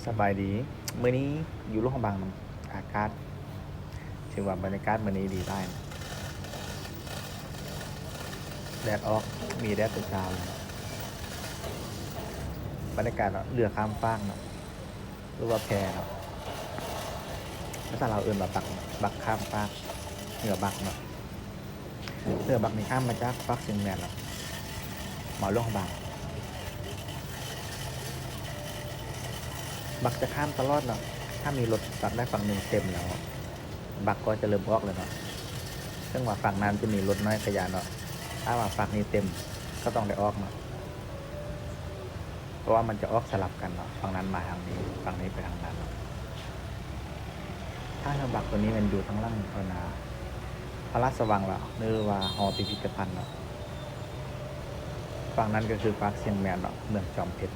ສະບາຍດີ ມື້ນີ້ຢູ່ຫຼວງພະບາງ ອາກາດ ຖືວ່າບັນຍາກາດມື້ນີ້ດີຫຼາຍ ແດດອອກ ມີແດດແຕ່ເຊົ້າເລີຍ ບັນຍາກາດເຮືອຂ້າມຟາກເນາະ ຫຼືວ່າແພເນາະ ພາສາລາວເອີ້ນວ່າບັກ ບັກຂ້າມຟາກ ເຮືອບັກເນາະ. ເຮືອບັກນີ້ຂ້າມມາຈາກປາກຊຽງແມນເນາະ ມາຫຼວງພະບາງ ບັກຈະຂ້າມຕະຫຼອດເນາະ ຖ້າມີລົດຝັ່ງໃດຝັ່ງໜຶ່ງເຕັມແລ້ວ ບັກກໍຈະເລີ່ມອອກແລ້ວເນາະ ເຖິງວ່າຝັ່ງນັ້ນຈະມີລົດໜ້ອຍກະຢ່າເນາະ ຖ້າວ່າຝັ່ງນີ້ເຕັມກໍຕ້ອງໄດ້ອອກເນາະ. ເພາະວ່າມັນຈະອອກສະຫຼັບກັນເນາະ ຝັ່ງນັ້ນມາທາງນີ້ ຝັ່ງນີ້ໄປທາງນັ້ນເນາະ. ທ່າເຮືອບັກໂຕນີ້ແມ່ນຢູ່ທາງຫຼັງ ອັນນາ ພະລາຊະວັງເນາະ ຫຼືວ່າຫໍພິພິທະພັນເນາະ. ຝັ່ງນັ້ນກໍຄືປາກຊຽງແມນເນາະ ເມືອງຈອມເພັດ.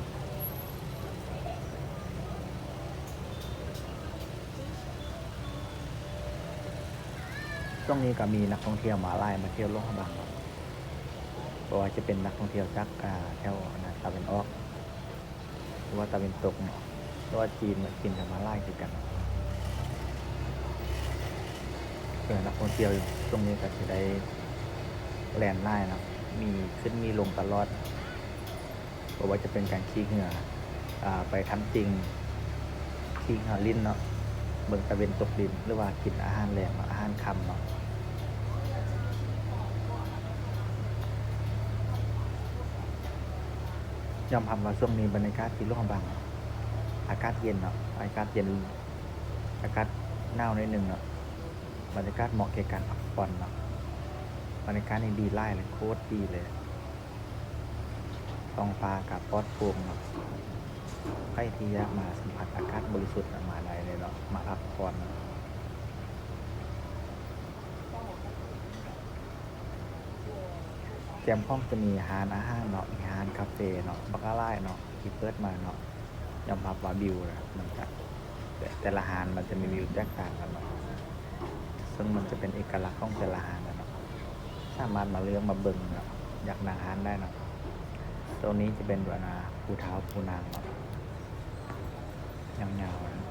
ຊ່ວງນີ້ກໍມີນັກທ່ອງທ່ຽວມາຫຼາຍ ມາທ່ຽວຫຼວງພະບາງເນາະ ບໍ່ວ່າຈະເປັນນັກທ່ອງທ່ຽວຈາກ ອາ ແຖວ ອັນນາ ຕາເວັນອອກ ຫຼືວ່າຕາເວັນຕົກເນາະ ຫຼືວ່າຈີນເນາະ ຈີນກໍມາຫຼາຍຄືກັນເນາະ. ເອີ ນັກທ່ອງທ່ຽວຊ່ວງນີ້ກໍຊິໄດ້ແລ່ນຫຼາຍເນາະ ມີຂຶ້ນມີລົງຕະຫຼອດ. ບໍ່ວ່າຈະເປັນການຂີ່ເຮືອ ອາ ໄປຖ້ຳຈິງ, ຂີ່ເຮືອຫຼິ້ນເນາະ, ເບິ່ງຕາເວັນຕົກດິນ ຫຼືວ່າກິນອາຫານແລງເນາະ, ອາຫານຄ່ຳເນາະ. ຍອມຮັບວ່າຊ່ວງນີ້ບັນຍາກາດທີ່ຫຼວງພະບາງ ອາກາດເຢັນເນາະ, ອາກາດເຢັນ, ອາກາດໜາວໜ້ອຍໜຶ່ງເນາະ, ບັນຍາກາດເໝາະແກ່ການພັກຜ່ອນເນາະ. ບັນຍາກາດນີ້ດີຫຼາຍເລີຍ, ໂຄດດີເລີຍ. ທ້ອງຟ້າກໍປອດໂປ່ງເນາະ. ໃຜທີ່ຢາກມາສຳຜັດອາກາດບໍລິສຸດນະ ມາໄດ້ເລີຍເນາະ, ມາພັກຜ່ອນ. ແຄມຂອງຈະມີຮ້ານອາຫານເນາະ, ມີຮ້ານກາເຟເນາະ, ບັກຫຼາຍເນາະ ທີ່ເປີດມາເນາະ. ຍອມຮັບວ່າວິວນະ ມັນກະ ແຕ່ ແຕ່ລະຮ້ານມັນຈະມີວິວແຕກຕ່າງກັນເນາະ, ເຊິ່ງມັນຈະເປັນເອກະລັກຂອງແຕ່ລະຮ້ານນະເນາະ. ສາມາດມາເລືອກມາເບິ່ງເນາະ, ຢາກນັ່ງຮ້ານໃດເນາະ. ໂຊນນີ້ຈະເປັນ ອາ ຜູ້ທ້າວຜູ້ນາງເນາະ, ຍາວໆ.